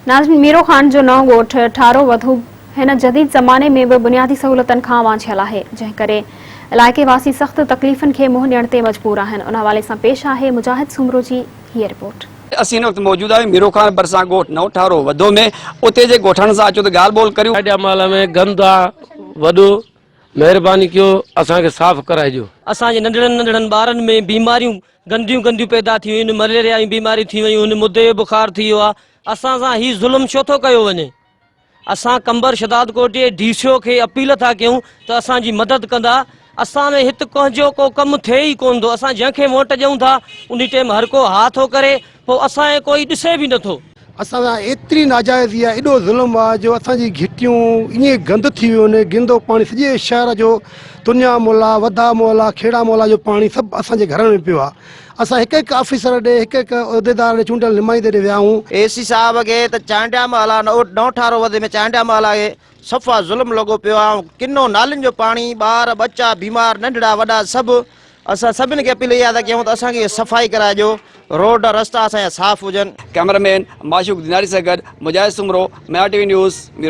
ناظرين ميرو خان جو نئون ڳوٺ ٺارو وڌو هن جديد زماني ۾ به بنيادي سهولتن کان وانجهيل آهي جنهن ڪري علائقي واسي سخت تڪليفن کي منهن ڏيڻ تي مجبور آهن ان حوالي سان پيش آهي مجاهد سومرو جي هيء رپورٽ. اسين هن وقت موجود آهيون ميرو خان ڀرسان ڳوٺ نئون ٺارو وڌو ۾ اتي جي ڳوٺاڻن سان اچو ته ڳالهه ٻولهه ڪريون. ڏاڍا محل ۾ گند آ وڏو مهرباني ڪيو اسان کي صاف ڪرائجو. اسان جي ننڍڙن ننڍڙن ٻارن ۾ بيماريون گنديون گنديون پيدا ٿي ويون آهن، مليريا جون بيماريون ٿي ويون آهن، مدي جو بخار ٿي ويو آهي، اسان سان هي ظلم ڇو ٿو ڪيو وڃي؟ اسان قمبر شھدادڪوٽ جي ڊي سي او کي اپيل ٿا ڪيون ته اسان جي مدد ڪندا، اسان ۾ هت ڪنهن جو ڪو ڪم ٿئي ئي ڪونه ٿو، اسان جنهن کي ووٽ ڏيون ٿا انهي ٽيم هر ڪو ها ٿو ڪري، پوء اسان کي ڪوئي ڏسي به نٿو. اسان سان ايتري ناجائزي آهي ايڏو ظلم آهي جو اسان جي گهٽيون ائين گند ٿي ويون آهن گندو پاڻي سڄي شهر جو تنيا مولا وڌا مولا کيڙا مولا جو پاڻي سڀ اسان جي گهرن ۾ پيو آهي اسان هڪ هڪ آفيسر ڏي هڪ هڪ عهديدار ڏي چونڊيل نمائندي ڏي ويا آهيون. اي سي صاحب کي ته چانڊيا محلا نوٺارو وڌ ۾ چانڊيا محلا کي صفا ظلم لڳو پيو آ ڪنو نالين جو پاڻي ٻار ٻچا بيمار ننڍڙا وڏا سڀ اسان سڀن کي اپيل اها ٿا ڪيون ته اسان کي صفائي ڪرائي ڏيو روڊ رستا اسان جا صاف هجن. ڪئميرا مين معشوق ديناري سان گڏ Mujahid Soomro, Mehar T V news, Mir.